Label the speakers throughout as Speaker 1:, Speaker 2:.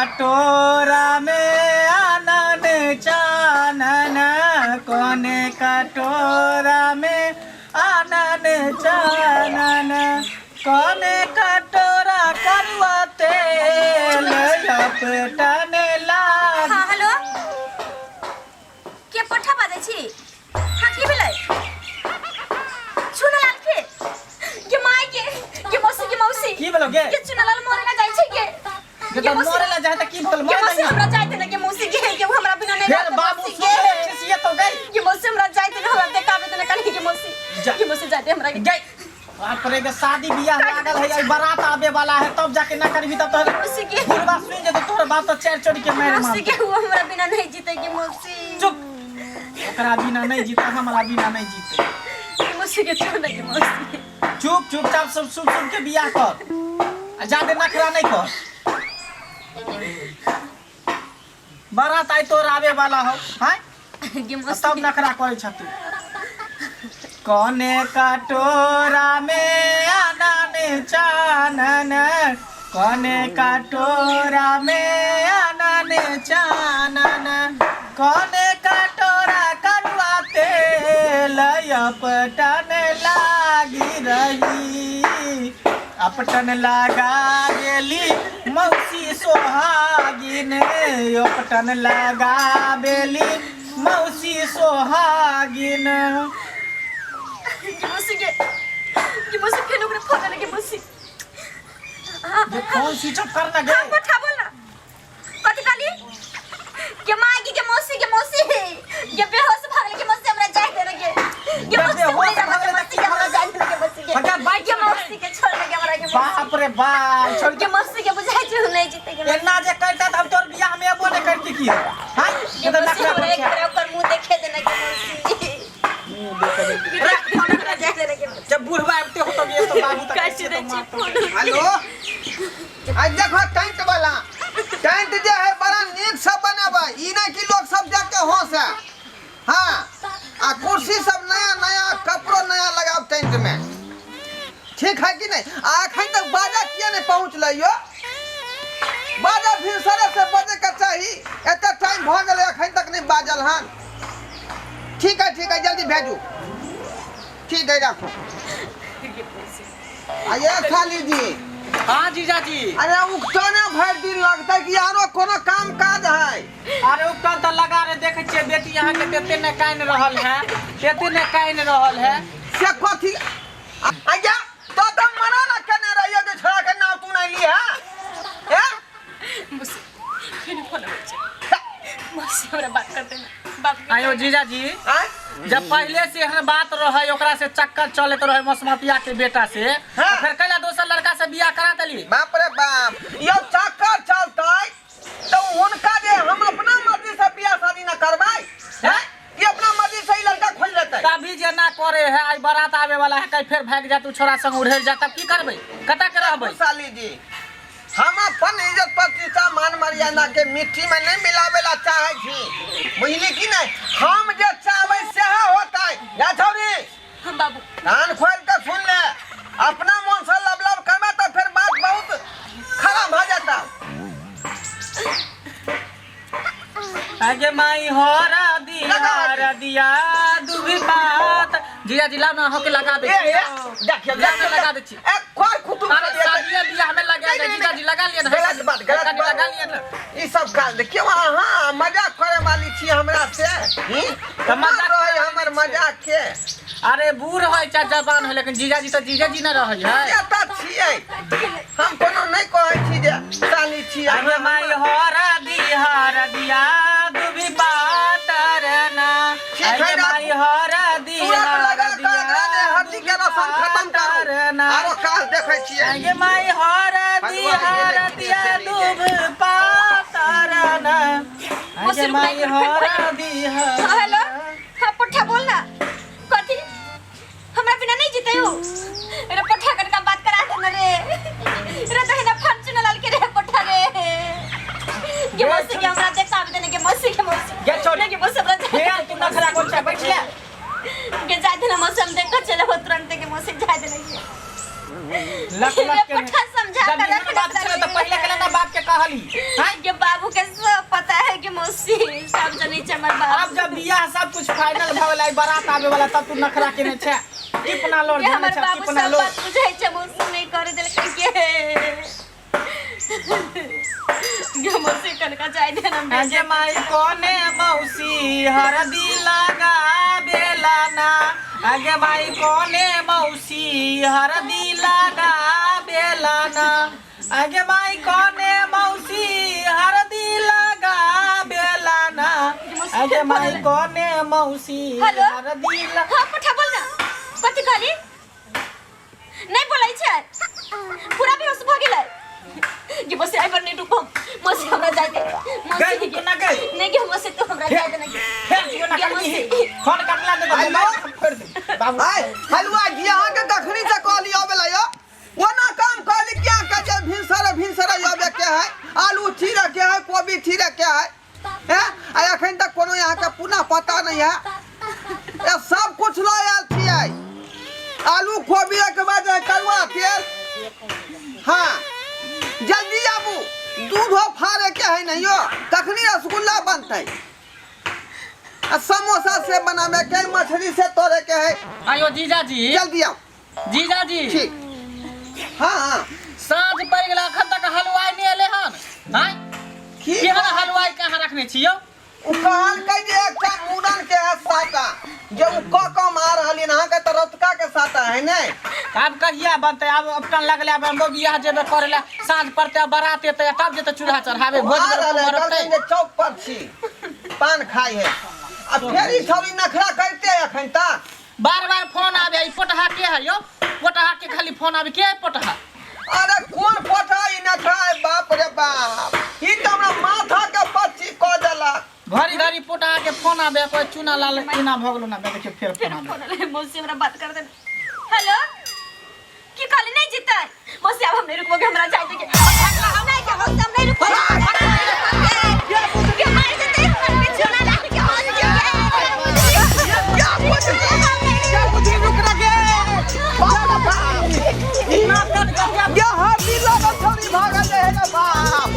Speaker 1: कटोरा में आनन चानन, कोने कटोरा में आनन चानन, कोने कटोरा करुआ तेल लपटन लाग।
Speaker 2: हाँ, हेलो, के पठा बाजै छी? हाँ, की भेलै चुनलाल के? के माय के, के मौसी, के मौसी।
Speaker 1: की भेलौ गे?
Speaker 2: के चुनलाल मरे ला जाइ छै के?
Speaker 1: जे तऽ मरे ला जाय तऽ की भेल?
Speaker 2: के
Speaker 1: मरे
Speaker 2: मौसी,
Speaker 1: ला
Speaker 2: हमरा जाय दे ना के मौसी के, के उ हमरा बिना नहीं
Speaker 1: फेर
Speaker 2: रहतै।
Speaker 1: बाबू
Speaker 2: मौसी
Speaker 1: सुन
Speaker 2: के।
Speaker 1: ले खिसियतो गई।
Speaker 2: के मौसी, हमरा जाय दे ना, हमरा देखाबे दे ना कनी के मौसी।
Speaker 1: जा।
Speaker 2: के मौसी, जाय दे हमरा के।
Speaker 1: गई, बाप रे के शादी बियाह लागल है, आई बारात आबे वाला है, तब जाके ना करबी तब तो
Speaker 2: मौसी के।
Speaker 1: बुढ़वा सुन जेतौ तोहर बाप तो चारि चोरी के मारि
Speaker 2: मौसी
Speaker 1: मारतौ।
Speaker 2: के, उ हमरा बिना नहीं जीते के मौसी।
Speaker 1: चुप, ओकरा बिना नहीं जीते, हमरा बिना नहीं जीते।
Speaker 2: के मौसी के, छोड़ ना के मौसी।
Speaker 1: चुप, चुपचाप सब सुन सुन के बियाह कर आ ज्यादा नखरा नहीं कर। बारात आई तोर आवे वाला हो हैं
Speaker 2: के
Speaker 1: आ
Speaker 2: मौसी।
Speaker 1: तब नखरा करे छ तू। कोने कटोरा में आनन चानन, कोने कटोरा में आनन चानन, कोने कटोरा करुआ तेल अपटन लागी रही, अपटन लगा गेली मौसी सोहागिन, अपटन लगा बेली मौसी सोहागिन।
Speaker 2: के मौसी के, के मौसी, फेर ओकरे फोन आले के मौसी।
Speaker 1: जे फोन स्विच ऑफ कर ना गे।
Speaker 2: हाँ पठा, बोल ना, कथी कहली? के माय के मौसी, के मौसी के, बेहोश भऽ गेलै के मौसी, हमरा जाय दे के। के मौसी,
Speaker 1: बेहोश
Speaker 2: हमरा
Speaker 1: भऽ गेलै
Speaker 2: मौसी के, हमरा जाय दे के मौसी के।
Speaker 1: हटा बाइक।
Speaker 2: के मौसी के, छोड़ दे के हमरा के मौसी।
Speaker 1: बाप रे बाप, छोड़
Speaker 2: के मौसी के, बुझाइ छै नहि जीते के।
Speaker 1: एना जे करता तऽ हम तोर बियाह में एबो नहि करती की हैं।
Speaker 2: के
Speaker 1: तऽ
Speaker 2: मौसी,
Speaker 1: नखरा
Speaker 2: हमरा
Speaker 1: करै
Speaker 2: एक
Speaker 1: छै।
Speaker 2: बेर ओकर मुँह देखे देना के मौसी।
Speaker 1: मुँह देखे दे।
Speaker 2: हमरा जाय देना के मौसी।
Speaker 1: जब बुढ़वा आबते हो तब ये तो बाबू तक
Speaker 2: काटि दै छी फोन।
Speaker 3: हेलो, आज देखो टेंट वाला, टेंट जे है बड़ा नीक से बनेबै, ई नहीं कि लोग सब देख के हंसे। हाँ, आ कुर्सी सब नया नया, कपड़ो नया लगाब टेंट में, ठीक है कि नहीं? आ अखन तक बाजा किया नहीं पहुँचलै यो? बाजा भिनसरे से बजे के चाही, एते टाइम भऽ गेलै, अखन तक नहीं बाजल हन। ठीक है, ठीक है, जल्दी भेजू। ठीक है, राखू। आ ये खाली जी।
Speaker 1: हाँ जीजाजी।
Speaker 3: अरे उकटने भरि दिन लगतै कि आरो कोनो काम काज है?
Speaker 1: अरे उपटन तऽ लगा रे, देखै छियै बेटी अहाँके तेते ने कानि रहल है, तेते ने कानि रहल है।
Speaker 3: से कथी आज्ञा तो तो मना ना केने रहियो जे छोड़ा के नाव तू नहीं ली है ए?
Speaker 2: मौसी, फेर फोन अबै छै मौसी, हमरा बात करते ना बाप के।
Speaker 1: आयो जीजाजी।
Speaker 3: आँय?
Speaker 1: जब पहले से एहन बात रहे, ओकरा से चक्कर चलत रहे मसमतिया के बेटा से,
Speaker 3: हाँ।
Speaker 1: तो फिर कैला दोसर लड़का से बियाह करा देली?
Speaker 3: बाप रे बाप, यो चक्कर चलतै तो हुनका जे हम अपना मर्जी से बियाह शादी ना करबै हैं कि अपना मर्जी से ई लड़का खोज लेतै?
Speaker 1: तभी जे ना करे है, आई बारात आवे वाला है, कहीं फिर भाग जा तू छोरा संग उड़ेर जा, तब की करबै? कतऽ के रहबै?
Speaker 3: साली जी, हम अपन इज्जत प्रतिष्ठा मान मर्यादा के मिट्टी में नहीं मिलावे ला चाहे छी, बुझली कि नहीं? हम जे चाहबै सेह होतै। या छौरी।
Speaker 2: हम बाबू।
Speaker 3: कान खोल के सुन ले, अपना मन से लब लब करबे तो फिर बात बहुत खराब हो जाता।
Speaker 1: आगे माई हो दिया
Speaker 3: लगा
Speaker 1: दिया दुभी पात। जीजा जी, लाओ ना होके लगा दे।
Speaker 3: ए ए, देखियो।
Speaker 1: ला ना, लगा दे छी।
Speaker 3: ए कोई कुतुम।
Speaker 1: अरे शादी बियाह में लगा दे जीजा जी, लगा लिया ना।
Speaker 3: गलत बात, गलत
Speaker 1: कनी
Speaker 3: बात।
Speaker 1: लगा लिया ना।
Speaker 3: ई सब काज देखियो, अहाँ मजाक करे वाली छी हमरा से ही?
Speaker 1: तऽ मजाक
Speaker 3: रहे हमर मजाक के।
Speaker 1: अरे बूढ़ है चाहे जवान है, लेकिन जीजाजी तऽ जीजाजी ना रहै है।
Speaker 3: से तऽ छियै, हम कोनो नहि कहै छी जे साली छी।
Speaker 1: अरे माई हो दिया दिया दुभी पातर ना।
Speaker 3: ठीक है
Speaker 1: अरे
Speaker 3: ना?
Speaker 1: माई हो दिया
Speaker 3: तुरंत लगा के एकरा जे हड्डी के रसम खत्म करू, आरो काज देखै छियै।
Speaker 1: अरे माई हो दिया दिया दुभ पातर ना। अरे माई हो दिया।
Speaker 2: हाँ, हेलो, हाँ पट्ठा, बोल ना, कथी? हमरा बिना नहीं जीते हो रे पट्ठा? कन का बात करा दे ना रे। रे तो ना फोन चुना लाल के रे पट्ठा रे के मौसी के, हमरा देखा देने के मौसी, के मौसी।
Speaker 1: गे छोड़।
Speaker 2: के मौसी, हमरा
Speaker 1: फेर तू नखरा कर छै, बैठ ले।
Speaker 2: के जाय देना मौसी, हम देख के चले हो तुरंत के मौसी, जाय देना के।
Speaker 1: लक लक के
Speaker 2: पट्टा समझा
Speaker 1: जब
Speaker 2: कर
Speaker 1: एहन
Speaker 2: रख
Speaker 1: बात छलै तऽ पहिले केना ना बाप के कहली
Speaker 2: हां के बाबू के सब पता है कि मौसी सब जनै छै हमर बाबू।
Speaker 1: आब जब बियाह सब कुछ फाइनल भऽ गेलै, बारात आबे वाला, तब तू नखरा केने छै। टिपना लोर
Speaker 2: के
Speaker 1: देने
Speaker 2: हमर
Speaker 1: छै
Speaker 2: बाबू
Speaker 1: टिपना
Speaker 2: सब
Speaker 1: लोर।
Speaker 2: बात बुझै छै, मौसी नहीं करे देलकै के। गे मौसी कनका जाय दे ना।
Speaker 1: अगे माई कोने मौसी हरदी लगा बेला ना, अगे माई कोने मौसी हरदी लगा बेला ना, अगे माई कोने मौसी हरदी लगा बेला ना, अगे माई कोने मौसी
Speaker 2: हेलो?
Speaker 1: हरदी लगा।
Speaker 2: हाँ पठा बोल ना, कथी कहली? नहीं बोलै छै, पूरा बेहोश भऽ गेलै। गे मौसी आइ पर नहीं रुको मौसी, हमरा जाय दे मौसी।
Speaker 1: गई रुक ना गई।
Speaker 2: नहीं गे मौसी, तू हमरा जाय दे ना गे।
Speaker 1: फेर तू ना
Speaker 2: गे
Speaker 1: करबी
Speaker 2: मौसी।
Speaker 1: फोन काटला दे।
Speaker 3: हेलो?
Speaker 1: फेर दे बाबू।
Speaker 3: आय हलवा जी, अहाँके कखनी से कहली आबे ला यो, ओना काम कहली क्या के जे भिनसरे भिनसरे आबे के है, आलू चीरे के है, कोबी चीरे के है, हैं? आ एखन तक कोनो अहाँके पुनः पता नहीं है। ए सब कुछ लऽ आयल छियै, आलू कोबी के बाद है करुआ तेल। हाँ जल्दी आबू, दूधो फाड़े के है नहीं यो, तखनी रसगुल्ला बनतै आ समोसा से बनावे के है, मछली से तोड़े के है।
Speaker 1: आयो जीजाजी।
Speaker 3: जल्दी आओ।
Speaker 1: जीजाजी।
Speaker 3: ठीक, हाँ हाँ।
Speaker 1: साँझ पड़ि गेल, अखन तक हलवाई नहि एलै हन। आँय?
Speaker 3: की?
Speaker 1: केहन हलवाई कहाँ रखने छियौ?
Speaker 3: ओ कहलकै जे एकटा मुड़न के है साटा, जे ओ क कम आ रहलिन अहाँके तऽ रतुका के साटा है ने।
Speaker 1: आब कहिया बनतै? आब अपना लगले, आब हमरो बियाह जेबै करै लए, साँझ पड़तै, आब बारात एतै तब जेतै चूल्हा चढ़ाबे, भोज
Speaker 3: आ रहल है।
Speaker 1: मरतै।
Speaker 3: कहलखिन जे चौक पर छी, पान खाइ है। आ फेर ई छौरी नखरा करिते है एखन तक।
Speaker 1: बार बार फोन आबे, ई पोटहा के है यौ? पोटहा के खाली फोन आबे, के है पोटहा?
Speaker 3: अरे कोन पोटहा ई नखरा है, बाप रे बाप, ई तऽ हमरा माथा के पच्ची कऽ देलक।
Speaker 1: घड़ी घड़ी पोटहा के फोन आबे, कोई चूना लाल एना भऽ गेलो ना। देखियौ फेर फोन आबे।
Speaker 2: फोन आले, मौसी हमरा बात कर दे। हेलो, की कहली? नहीं जीतै मौसी, अब हम नहीं रुकबो, हमरा जाय दे। नहीं के मौसी, हम नहीं रुकबो के, मार जेतै हमर के चूना लाल के मौसी के।
Speaker 3: क्या बुझली, क्या बुझली, रुक ना गे, बाप रे बाप, ये हड्डी लागल छौरी भागल रहे रे बाप।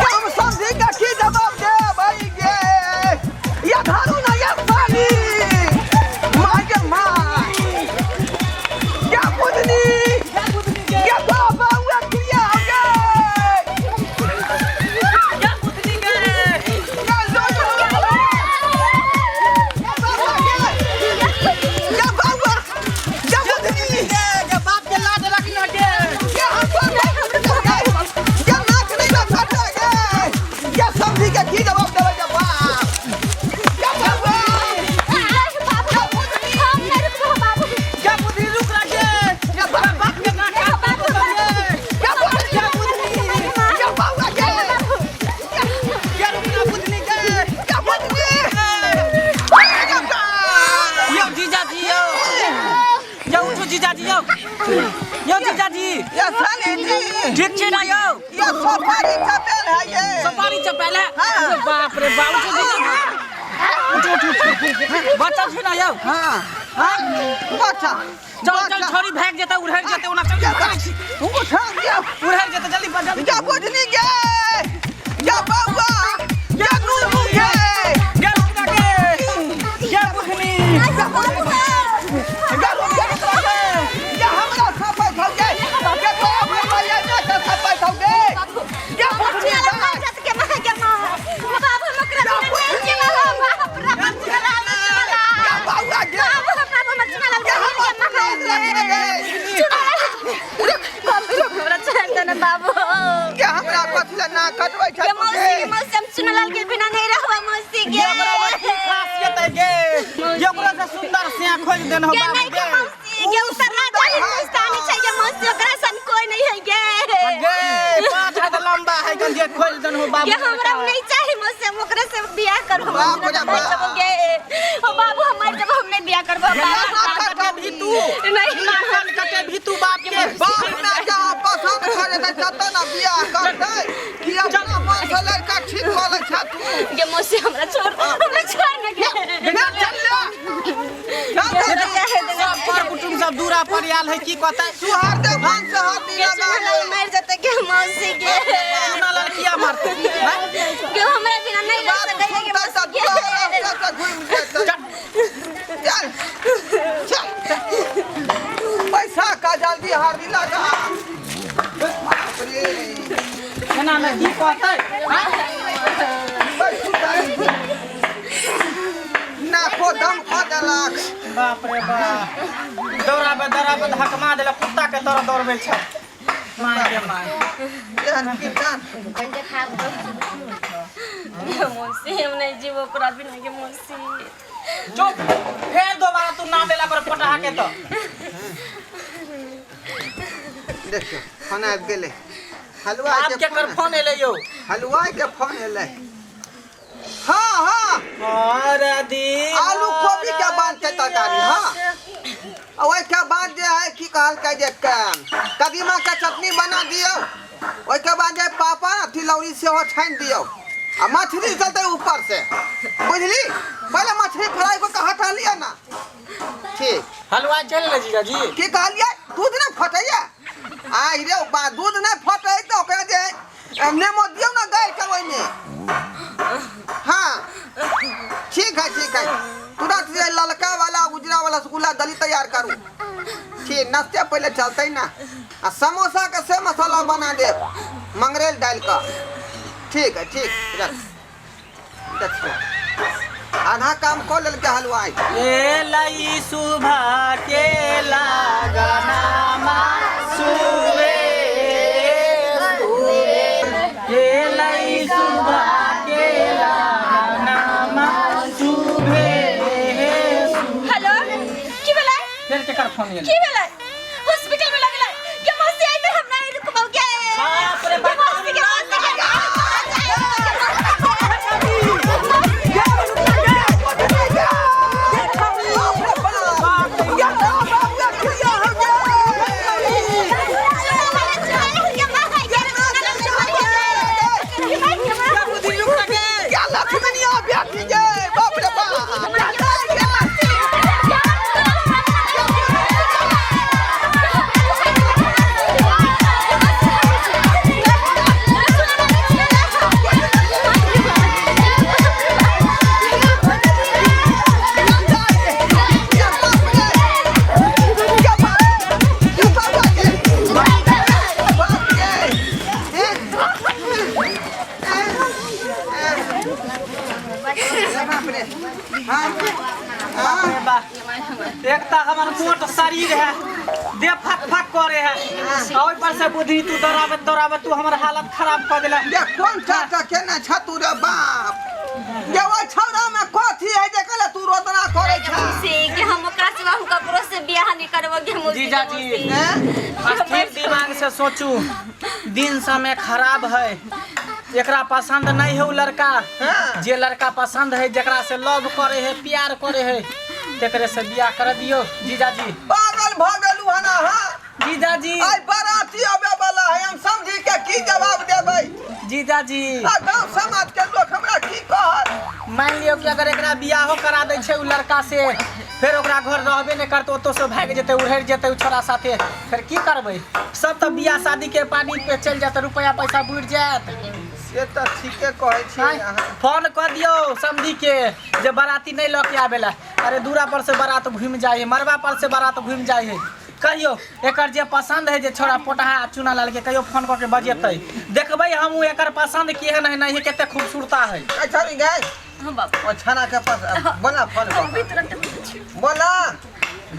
Speaker 3: हम समझी के की जवाब दे भाई गे? ये धारू ना ये साली, माय के माय, क्या बुझली, क्या बाबा हुआ क्रिया हो गए, क्या लोग, क्या बाबा गे, क्या बाबा, क्या बुझली,
Speaker 1: बाप के लाज रखना के।
Speaker 3: ये हम ये नाक नहीं ना काटे गे, ये समझी के की जवाब देबै के बाप, क्या बाबा,
Speaker 2: बाबू हम नहीं रुकबो बाबू।
Speaker 1: क्या बुद्धि रुक रहा के?
Speaker 3: क्या बाबा,
Speaker 1: बाप के नाक काट
Speaker 3: क्या बुझली,
Speaker 1: क्या बुद्धि,
Speaker 3: क्या बाबा गे,
Speaker 1: क्या रुकना बुद्धि के?
Speaker 3: क्या बुझली।
Speaker 1: यौ जीजाजी, यौ यौ उठू जीजाजी, यौ यौ जीजाजी।
Speaker 3: ये साले जी।
Speaker 1: ठीक छी ना यौ?
Speaker 3: ये सुपारी चपेल है ये।
Speaker 1: सुपारी चपेल है?
Speaker 3: हाँ।
Speaker 1: अरे बाप रे बाप, उठू जीजाजी, उठू उठू उठू, बचल छी ना यौ?
Speaker 3: हाँ हाँ, बच्चा।
Speaker 1: चल चल, छोरी भाग जेतै, उड़हर जेतै ओना, चल।
Speaker 3: उठा गया।
Speaker 1: उड़हर जेतै, जल्दी जल्दी।
Speaker 3: क्या बुझली गे, क्या बाबा, क्या नूनू गे?
Speaker 1: क्या रुकना गे, क्या बुझनी?
Speaker 3: क्या रुक गे, क्या हमरा सपै छौ गे, क्या बाप रे मैया के सपै छौ गे, क्या बुझली?
Speaker 2: चूना लाल मार के मां के मां, बाबू हम ओकरा बिना नहीं जीवा, बाप रे बाप, चूना लाल, चूना लाल।
Speaker 3: क्या बाबा गे?
Speaker 2: बाबू बाबू हमर चूना लाल
Speaker 3: क्या
Speaker 2: के
Speaker 3: हम
Speaker 2: मां
Speaker 3: रख गे?
Speaker 2: चूना लाल, रुक बाबू रुक, हमरा छोड़ दे ना बाबू।
Speaker 3: क्या हमरा कथी ले ना कटबै छै
Speaker 2: के
Speaker 3: तू
Speaker 2: मौसी
Speaker 3: गे?
Speaker 2: के मौसी, हम चूना लाल के बिना नहीं रहबो मौसी के।
Speaker 1: ये बराबर की खासियत है गे, ये ओकरा से सुंदर से खोज देन हो
Speaker 2: के
Speaker 1: बाबू
Speaker 2: नहीं के
Speaker 1: गे।
Speaker 2: मौसी के, उतर राजा हिंदुस्तानी छै के मौसी, ओकरा सन कोई नहीं है गे।
Speaker 1: गे 5 हाथ लंबा है गन, जे खोज देन हो बाबू।
Speaker 2: के हमरा उ नहीं चाही मौसी, हम ओकरा से बियाह करबो।
Speaker 3: बाप रे बाप।
Speaker 2: गे ओ बाबू, हम मर जब, हम नहीं बियाह करबो बाबू।
Speaker 1: ना कटे भी तू।
Speaker 2: नहीं।
Speaker 1: ना कान कटे भी तू बाप के।
Speaker 3: बाप ना जहाँ पसंद करे तै ततऽ ना बियाह करतै कि अपना मन से लड़का ठीक कऽ लै छै तू।
Speaker 2: गे मौसी, हमरा छोड़, हमरा छोड़ ना गे।
Speaker 3: ना चल ले, चल।
Speaker 2: के हमरा चाहे देना।
Speaker 1: सब कर कुटुंब सब। सब दूरा पर आयल है की कहतै
Speaker 3: सुहार दे मन से हाथ
Speaker 2: के
Speaker 3: लगा
Speaker 2: चुना
Speaker 3: ले
Speaker 2: मर जते के मौसी के
Speaker 1: चुना लाल किया मारतै हैं?
Speaker 2: के हमरा बिना नहीं रह
Speaker 3: बात
Speaker 2: सकैया के
Speaker 3: सुनतै
Speaker 2: मौसी
Speaker 3: तऽ
Speaker 2: के
Speaker 3: दूरा रास्ता से घुमि जेतै। चल चल पैसा का जल्दी हरदी लगा बाप रे
Speaker 1: एना मे की कहतै हैं?
Speaker 3: बैठू तारी। नाको दम कऽ देलक
Speaker 1: बाप रे बाप दौड़ाबे दौड़ाबे धकमा देलक कुत्ता के तरह दौड़बै छै my के my
Speaker 3: एहन कीर्तन
Speaker 2: के मौसी हम नहीं जीवो ओकरा बिना के मौसी
Speaker 1: चुप फेर दोबारा तू नाम लेला पर पटहा के तो
Speaker 3: देखियौ फोन आबि गेलै हलुआई
Speaker 1: आप
Speaker 3: के
Speaker 1: केकर
Speaker 3: फोन
Speaker 1: फोन एलै यौ
Speaker 3: हलुआई के फोन एलै हाँ हाँ
Speaker 1: हरदी
Speaker 3: आलू कोबी के बनतै तरकारी हाँ आ ओहिके बाद जे है की कहलकै जे कदीमा के चटनी बना दियौ ओहिके बाद जे पापड़ आ तिलौरी सेहो छानि दियौ आ मछली चलतै ऊपर से बुझली पहिले मछली फ्राई कऽ के हटा लिअ ना ठीक
Speaker 1: हलवा चलि एलै जीजाजी
Speaker 3: की कहलियै दूध नहि फटैया आहि रे बा दूध नहि फटै तऽ ओकरा जे है, नेमो दियौ ने गाड़ि के ओहिमे हाँ ठीक है ठीक है तुरंत जे ललका वाला उजरा वाला रसगुल्ला दली तैयार करू ठीक नाश्ते पहले चलते ना आ समोसा के से मसाला बना देब मंगरेल डाल कऽ ठीक है ठीक रख देखियौ आधा काम कऽ लेलकै हलवाई
Speaker 1: एलै सुबह के लगनामा सुबे एलै सुबह के लगनामा सुबे
Speaker 2: हेलो की भेलै
Speaker 1: फेर केकर फोन एलै
Speaker 2: की भेलै हॉस्पिटल में लगलै के मौसी आई त हम नहीं रुकबौ के
Speaker 1: बाप रे
Speaker 2: के
Speaker 1: बाप
Speaker 2: मौसी के मौसी
Speaker 1: एक तऽ हमर मोट शरीर है देह फक फक करे है आ ओहि पर से बुद्धि तू दौड़ाबत दौड़ाबत तू हमर हालत खराब कऽ देला
Speaker 3: कोन चाचा केना छ तू रे बाप ये वो छौड़ा में कथी है जे कहले तू रोदना करे छ
Speaker 2: कि हम ओकरा सिवा हम ककरो से बियाह नहीं करबो के मौसी
Speaker 1: जीजाजी
Speaker 3: हैं?
Speaker 1: स्थिर दिमाग से सोचू दिन समय खराब है एकरा पसंद नहीं है उ लड़का
Speaker 3: हाँ।
Speaker 1: जे लड़का पसंद है जकरा से लव करे है प्यार करे है तेकरे से बियाह कर दियो जीजाजी
Speaker 3: पागल भ गेलू हन अहाँ
Speaker 1: जीजाजी
Speaker 3: आइ बाराती आबे वाला है हम समझी के की जवाब देबै
Speaker 1: जीजाजी
Speaker 3: आ गांव समाज के लोग हमरा की कहत
Speaker 1: मान लियो कि अगर एकरा बियाहो करा दै छै उ लड़का से फेर ओकरा घर रहबे नहि करतै ओतौ से भागि जेतै उड़ि जेतै उ छोरा साथे फेर की करबै सब तऽ बियाह शादी के पानी पे चलि जायत रुपया पैसा बुड़ि जायत
Speaker 3: से तऽ ठीके कहै छी अहाँ
Speaker 1: फोन कऽ दियौ समधी के जे बाराती नहि लऽ के आबेला अरे दूरा पर से बारात घुमि जाइ है मरबा पर से बारात घुमि जाइ है कहियो एकर जे पसंद है जे छोरा पोटहा चूना लाल के कहियो फोन कऽ के बजेतै देखबै हमहूँ एकर पसंद केहन है नहीं है कते खूबसूरता है
Speaker 3: अच्छा रे गाय
Speaker 2: हाँ बाबू
Speaker 3: ओ छाना के पास बोला फोन
Speaker 2: हम भी
Speaker 3: कर
Speaker 2: तुरंत बोलै छी।
Speaker 3: बोला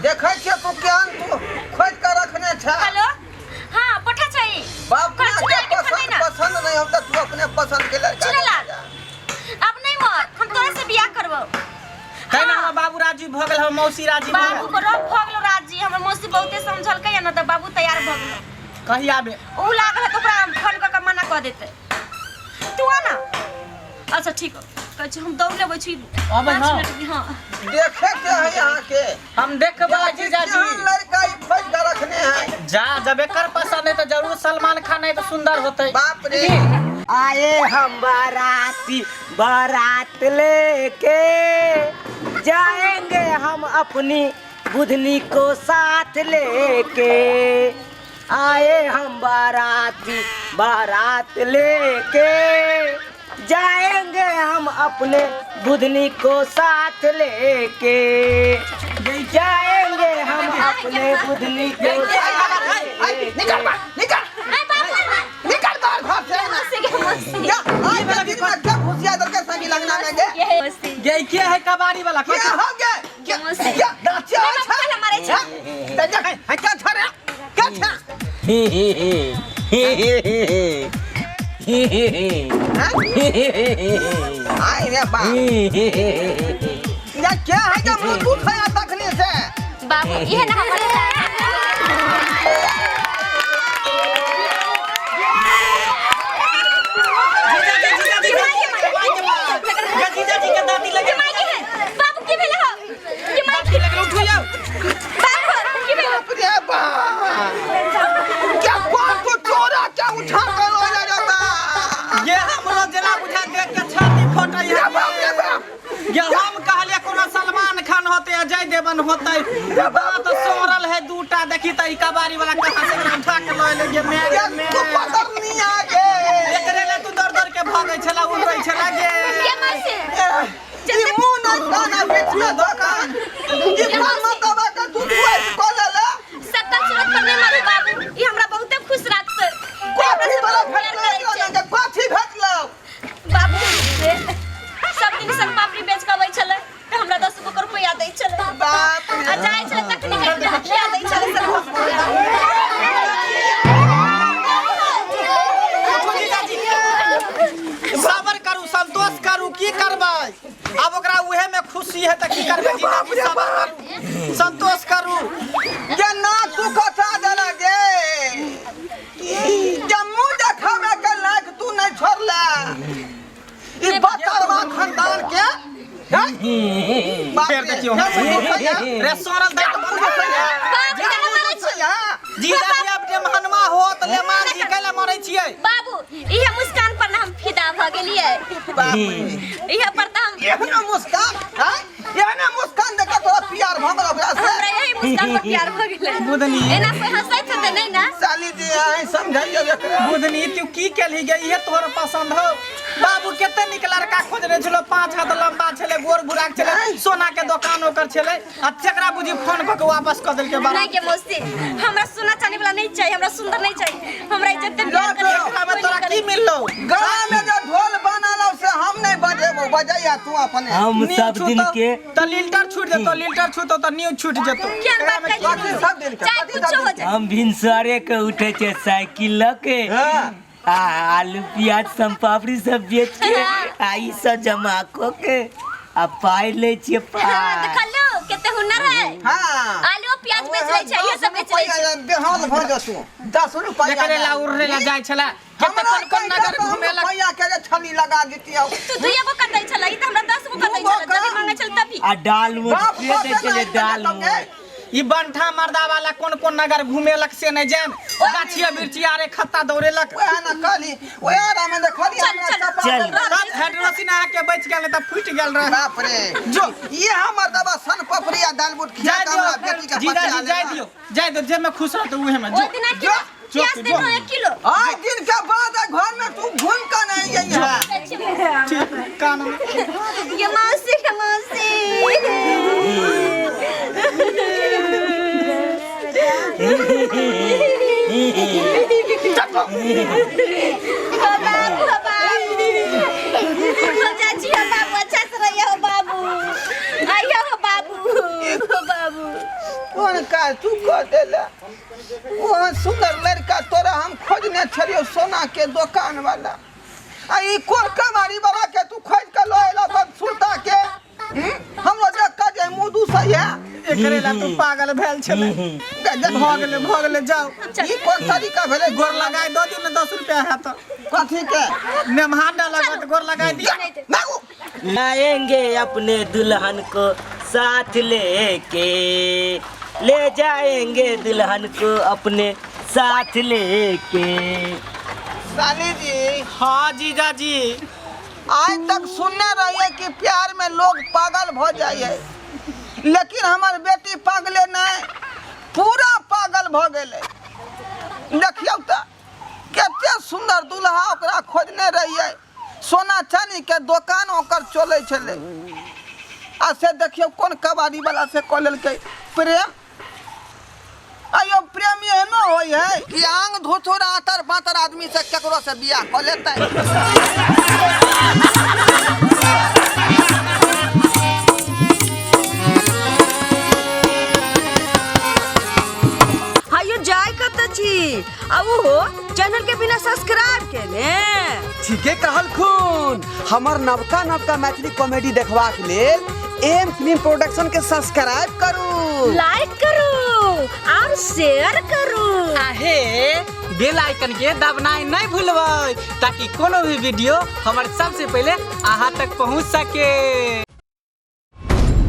Speaker 3: देखै छियै तू केहन तू खोजि के रखने छ
Speaker 2: हेलो हाँ पठा छै
Speaker 3: बाप
Speaker 2: कर
Speaker 3: के
Speaker 2: चुना के
Speaker 3: पसंद
Speaker 2: फटे ना
Speaker 3: पसंद नहीं हो तो तू अपने पसंद के लड़का
Speaker 2: चुना लाल अब नहीं मर हम तोरा से बियाह करबो
Speaker 1: तै ना हमर बाबू राजी भऽ गेल हमर मौसी राजी भऽ
Speaker 2: बाबू
Speaker 1: गेल
Speaker 2: को रब भऽ गेलो राजी हमर मौसी बहुते समझलकै न तऽ बाबू तैयार भऽ गेलो
Speaker 1: कही आबे
Speaker 2: ऊ लागल है तऽ ओकरा हम फोन कऽ के मना कऽ देतै तू आ ना अच्छा ठीक हो कहै छी हम दौड़ लेबै छी
Speaker 1: अबै
Speaker 2: पाँच
Speaker 1: हँ।
Speaker 2: मिनट में, हाँ
Speaker 3: देखे के है यहाँ के
Speaker 1: हम देखबै जीजाजी
Speaker 3: केहन लड़का ई खोज के रखने है
Speaker 1: जा जब एकर पसंद है तो जरूर सलमान खान है तो सुंदर होते
Speaker 3: बाप रे
Speaker 4: आए हम बाराती बारात लेके जाएंगे हम अपनी बुधनी को साथ लेके, आए हम बाराती बारात लेके, जाएंगे हम अपने बुधनी को साथ लेके, जाएंगे हम अपने बुधनी को साथ लेके।
Speaker 3: निकल बाहर, निकल,
Speaker 2: ए बाबू,
Speaker 3: निकल बाहर घर से।
Speaker 2: मौसी के मौसी।
Speaker 3: जा, आज के दिन में जब होशियार दर के संगी लगना में गे।
Speaker 2: ये मौसी।
Speaker 1: गे के है कबाड़ी वाला?
Speaker 3: क्या हो गया? क्या
Speaker 2: मौसी।
Speaker 3: क्या दाचिया
Speaker 2: नहीं, बाबू, कल हमारे
Speaker 3: छ। त जा, है क्या छ रे? क्या छ? हैं? आय रे बाप। या क्या है जब मुंह तू खाया तखनी से?
Speaker 2: बाबू, ये ना हमारे साथ।
Speaker 1: जीजा जी के दादी लगे।
Speaker 2: बाबू, की भेल हो? की माई?
Speaker 1: दादी लगे, उठू जाओ।
Speaker 2: बाबू, की भेल?
Speaker 3: बाप रे बाप। क्या कौन को चोरा क्या उठा कर लो जा जाता?
Speaker 1: ये हमरो जेना बुझा देख के छाती फटै
Speaker 3: रे
Speaker 1: है।
Speaker 3: बाप रे बाप।
Speaker 1: ये हम कहलिए कोनो सलमान खान होते, अजय देवगन होते, दांत सोरल है दूटा। देखी त ई कबाड़ी वाला कहां से एकरा उठा के लऽ एलै। गे मैं
Speaker 3: ये
Speaker 1: गे
Speaker 3: तू
Speaker 1: मैं
Speaker 3: पसंद नहीं आ गे।
Speaker 1: एकरे ले तू दौड़ दौड़ के भागै छला, उड़ै छला गे।
Speaker 2: ये मौसी।
Speaker 3: ई मुंह नहीं खाना बीच में दुकान। ई फोन मत दबा के तू दुआ को ले ले।
Speaker 2: सक्कल सूरत पर नहीं मारू बाबू, ई हमरा बहुते खुश राखते।
Speaker 3: कथी वाला भेटलो ना के? कथी भेटलो?
Speaker 2: बाबू रे, सब दिन सन पापड़ी बेच के अबै छलै तऽ हमरा 10 गो रुपया दै छलै।
Speaker 3: बाप रे।
Speaker 2: आ जाइ छलै तखनी कनि खिया दै छलै सब।
Speaker 1: उठू जीजाजी, सबर करू, संतोष करू। की करबै आब? ओकरा उहे में खुशी है तऽ की करबै जीजाजी? सबर करू, संतोष करू।
Speaker 3: जे ना तू खसा देला गे, जे मुंह देखावे के लायक तू नहीं छोड़ला ई बतरवा खानदान के, हैं? बाप
Speaker 1: फेर
Speaker 3: रे,
Speaker 1: देखियौ।
Speaker 3: क्या मुंह दुखैया?
Speaker 1: रे सोरल दांत बंद
Speaker 3: दुखैया?
Speaker 2: बाबू, केना मारै छी?
Speaker 3: दुखैया?
Speaker 1: जीजाजी, आब जे महनमा होत ले मान जी, कैला मरै छियै?
Speaker 2: बाबू, इहे मुस्कान पर ना हम फिदा भऽ गेलियै।
Speaker 3: बाप रे।
Speaker 2: इहे पर तऽ हम
Speaker 3: एहनो मुस्कान, हैं? एहने मुस्कान देख के तोरा प्यार भऽ गेल ओकरा से?
Speaker 2: हमरा यही मुस्कान पर प्यार भऽ गेलै।
Speaker 1: बुधनी।
Speaker 2: एना कोई हंसैत हेतै नहि ना?
Speaker 3: साली जी, अहीं समझाइयो एकरा।
Speaker 1: बुधनी, तू की केलही गे? इहे तोहर पसंद हो? बाबू कते नीक लड़का खोजने छलो, 5 हाथ लंबा छलै, गोर बुराक छलै, सोना के दोकान ओकर छलै, आ तेकरा बुझी फोन कऽ के वापस कऽ देलकै बाबू।
Speaker 2: नहीं के मौसी, हमरा सोना चांदी वाला नहीं चाहिए, हमरा सुंदर नहीं चाहिए, हमरा इज्जत प्यार करे।
Speaker 1: एकरा में तोरा की मिललो?
Speaker 3: गाँव में जो ढोल बनल से हम नहीं बजेबो, बजैया तू अपने।
Speaker 4: हम
Speaker 1: नींव
Speaker 4: सब दिन
Speaker 1: छूतौ
Speaker 4: के
Speaker 1: तऽ लील्टर छूट जेतौ, लील्टर छूतौ तऽ नींव छूट जेतौ।
Speaker 2: क्या बात
Speaker 1: एकरा में
Speaker 2: करी?
Speaker 3: कथी सब दिन के?
Speaker 2: चाहे
Speaker 3: कथी
Speaker 2: कुछो
Speaker 3: सब
Speaker 2: हो
Speaker 3: दिन के?
Speaker 2: जाए।
Speaker 4: हम भिनसरे के उठे छे साइकिल लऽ के
Speaker 3: हाँ।
Speaker 4: आ आलू प्याज सोनपापड़ी सब बेच के आ ई सब जमा कऽ के आ पाइ लै छियै।
Speaker 2: हाँ,
Speaker 4: पाइ
Speaker 2: देखलू कते हुनर है।
Speaker 3: हाँ।
Speaker 2: आलू प्याज बेच लै छै, इहे सब बेच लै छै।
Speaker 3: बेहाल भऽ जसू 10 रुपैआ
Speaker 1: एकरे ला उड़रे ला जाइ छला, कते
Speaker 3: हमरा
Speaker 1: कोन कोन नगर
Speaker 3: कहिया
Speaker 1: घुमेलक।
Speaker 3: रुपैआ के जे छनी लगा दितियौ।
Speaker 2: तू दुइये गो कतै छलै, ई तऽ हमरा 10 गो कतै
Speaker 3: दू गो
Speaker 2: छलै, जब
Speaker 3: का?
Speaker 2: मांगै छलै तभी।
Speaker 4: आ दाल मोट
Speaker 3: बाप
Speaker 4: से दै छलै दाल मोट।
Speaker 1: ई बंठा मर्दा वाला कोन कोन नगर घुमेलक से नहि जान, गाछिया बिरछिया रे खत्ता दौड़ेलक।
Speaker 3: ओएह न कहली, ओएह रामे देखली
Speaker 2: चल,
Speaker 3: हमरा
Speaker 2: चल।
Speaker 3: चपा
Speaker 4: चल।
Speaker 3: देलक।
Speaker 1: तब हेड्रोसिन अहाँके बचि गेल, नहि तऽ फूटि गेल रहै।
Speaker 3: बाप रे।
Speaker 1: जो।
Speaker 3: ये हमर दबा सन पपड़ी आ दाल बूट खिया
Speaker 1: जाय
Speaker 3: के हमरा
Speaker 1: दियौ
Speaker 3: बेटी के
Speaker 1: जीजाजी,
Speaker 3: पचा
Speaker 1: जाय
Speaker 3: लेला।
Speaker 1: दियौ, जाय दियौ, जेमे खुश रहतै उहे में।
Speaker 2: ओहि
Speaker 1: जो।
Speaker 2: दिना
Speaker 1: जो,
Speaker 2: किलो
Speaker 1: जो,
Speaker 2: प्याज
Speaker 1: जो।
Speaker 2: देलहुँ 1 किलो।
Speaker 3: आज दिन के बाद आ घर में तू घूम के नहीं आई है।
Speaker 1: ठीक कान में।
Speaker 2: ये मौसी के मौसी। हो बाबू, हो बाबू, हो चाची, हो बाबू, अच्छा से रहिए हो बाबू, आइए हो बाबू, हो बाबू।
Speaker 3: कोन काज तू कह देला? ओहन सुंदर लड़का तोरा हम खोजने छलियौ सोना के दोकान वाला, आ ई कोन कमारी वाला के तू खोज के लऽ एला बद सुरता के? हमरो देख के जे मुँह दूसै है।
Speaker 1: एकरे ला तू पागल भेल छलै। भऽ गेलै, भऽ गेलै, जाउ।
Speaker 3: ई कोन तरीका भेलै?
Speaker 1: गोर लगाय दऽ दियौ ने, 10 रुपया हैत।
Speaker 3: कथी के?
Speaker 1: नेमहान न लगत, गोर लगाय दियौ।
Speaker 3: भागू।
Speaker 4: लाएंगे अपने दुल्हन को साथ लेके, ले जाएंगे दुल्हन को अपने साथ लेके।
Speaker 3: साली जी।
Speaker 1: हाँ जीजाजी।
Speaker 3: आज तक सुनने रहिए कि प्यार में लोग पागल भ जाइए, लेकिन हमार बेटी पागले चानी के दोकान ओकर चलै छलै आ से देखियौ कोन कबाड़ी वाला से कऽ लेलकै प्रेम। अयो प्रेम एहनो होइ है कि आंग धुथुर आतर पातर आदमी से केकरो से बियाह कऽ लेतै।
Speaker 5: हायो जाय कत छी आ ओहो चैनल के बिना सब्सक्राइब केने।
Speaker 6: ठीके कहलखुन, हमर नवका नवका मैथिली कॉमेडी देखबाक लेल एम फिल्म प्रोडक्शन के सब्सक्राइब करू,
Speaker 5: लाइक करू और शेयर करू।
Speaker 1: आहे बेल आइकन के दबनाइ नहीं भूलबै ताकि कोनो भी वीडियो हमर सबसे पहले अहाँ तक पहुँच सके।